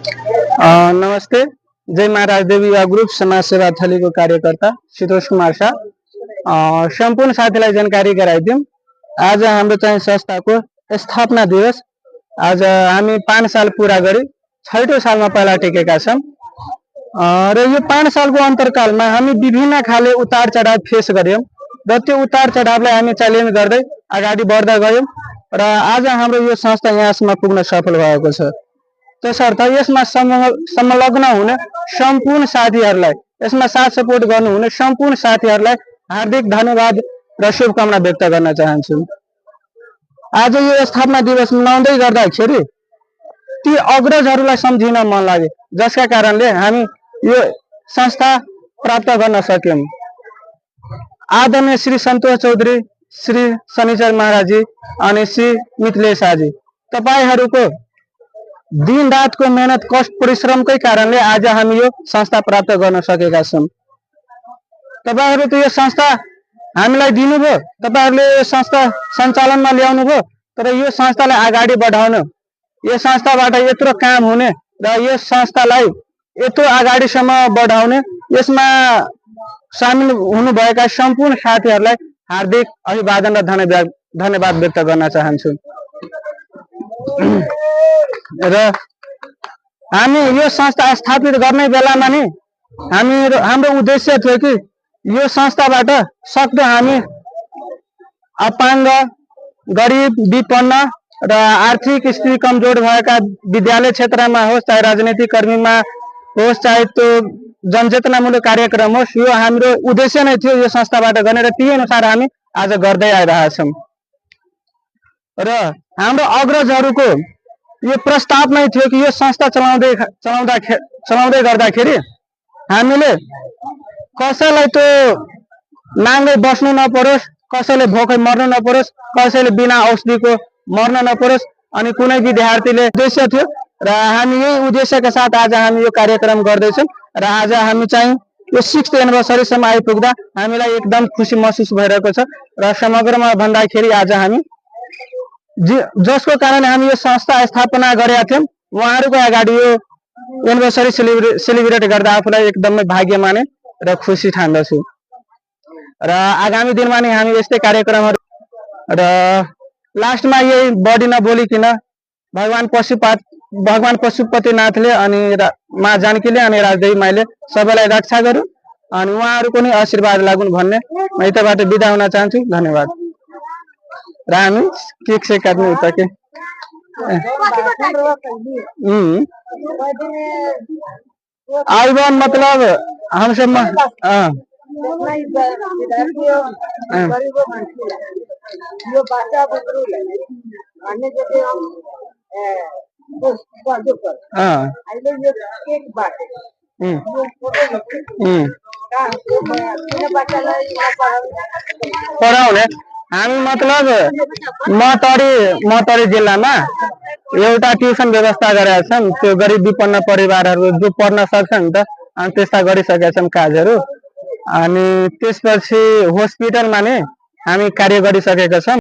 नमस्ते। जय महाराज देवी युवा ग्रुप समाज सेवा थलीको कार्यकर्ता शीतोष कुमार शाह। सम्पूर्ण साथीलाई जानकारी गराइदिउँ। आज हाम्रो चाहिँ संस्थाको स्थापना दिवस। आज हामी 5 साल पूरा गरी 6औं सालमा पहिला टेकेका छौँ र यो 5 सालको अन्तरकालमा हामी विभिन्न खाले उतार चढाव फेस गर्यौं र त्यो उतार चढावलाई हामी च्यालेन्ज गर्दै अगाडि बढ्दै गयौं र आज हाम्रो यो संस्था यहाँसम्म पुग्न सफल भएको छ। त्यसर्थ यसमा संलग्न हुने सम्पूर्ण साथीहरूलाई, यसमा साथ सपोर्ट गर्नुहुने सम्पूर्ण साथीहरूलाई हार्दिक धन्यवाद र शुभकामना व्यक्त गर्न चाहन्छु। आज यो स्थापना दिवस मनाउँदै गर्दाखेरि ती अग्रजहरूलाई सम्झिन मन लाग्यो, जसका कारणले हामी यो संस्था प्राप्त गर्न सक्यौं। आदरणीय श्री सन्तोष चौधरी, श्री शनिचर महाराजी अनि श्री मिथिलेश शाहजी, तपाईहरूको दिन रातको मेहनत कष्ट परिश्रमकै कारणले आज हामी यो संस्था प्राप्त गर्न सकेका छौं। तपाईहरुले त यो संस्था हामीलाई दिनुभयो, तपाईहरुले यो संस्था सञ्चालनमा ल्याउनु भयो, तर यो संस्थालाई अगाडि बढाउन, यो संस्थाबाट यत्रो काम हुने र यो संस्थालाई यत्रो अगाडिसम्म बढाउने, यसमा सामेल हुनुभएका सम्पूर्ण साथीहरूलाई हार्दिक अभिवादन र धन्यवाद व्यक्त गर्न चाहन्छु। र हामी यो संस्था स्थापित गर्ने बेलामा नि हाम्रो उद्देश्य थियो कि यो संस्थाबाट सक्दो हामी अपाङ्ग, गरिब, विपन्न र आर्थिक स्थिति कमजोर भएका विद्यालय क्षेत्रमा होस्, चाहे राजनीतिक कर्मीमा होस्, चाहे त्यो जनचेतनामूलक कार्यक्रम होस्, यो हाम्रो उद्देश्य नै थियो यो संस्थाबाट गर्ने र त्यही अनुसार हामी आज गर्दै आइरहेका छौं। र हाम्रो अग्रजहरूको यो प्रस्ताव नै थियो कि यो संस्था चलाउँदै गर्दाखेरि हामीले कसैलाई त्यो नाङ्गै बस्नु नपरोस्, कसैले भोकै मर्नु नपरोस्, कसैले बिना औषधिको मर्न नपरोस्, अनि कुनै विद्यार्थीले उद्देश्य थियो र हामी यही उद्देश्यका साथ आज हामी यो कार्यक्रम गर्दैछौँ। र आज हामी चाहिँ यो 6th एनिभर्सरीसम्म आइपुग्दा हामीलाई एकदम खुसी महसुस भइरहेको छ र समग्रमा भन्दाखेरि आज हामी जसको कारण हामी यो संस्था स्थापना गरेका थियौं, उहाँहरूको अगाडि यो एनिभर्सरी सेलिब्रेट गर्दा आफूलाई एकदमै भाग्य माने र खुसी ठान्दछु। र आगामी दिनमा नि हामी यस्तै कार्यक्रमहरू र लास्टमा यही बढी नबोलिकन भगवान पशुपतिनाथले अनि माँ जानकीले अनि राजदेवी माईले सबैलाई रक्षा गरून् अनि उहाँहरूको नि आशीर्वाद लागुन् भन्ने म यताबाट बिदा हुन चाहन्छु। धन्यवाद। र हामी केक से काट्नु उता के आईबान मतलब हमसे पढाउने हामी मतलब मतरी जिल्लामा एउटा ट्युसन व्यवस्था गरेका छौं। त्यो गरिब विपन्न परिवारहरू जो पढ्न सक्छन् त अनि त्यस्ता गरिसकेका छौं काजहरू। अनि त्यसपछि हस्पिटलमा नै हामी कार्य गरिसकेका छौं।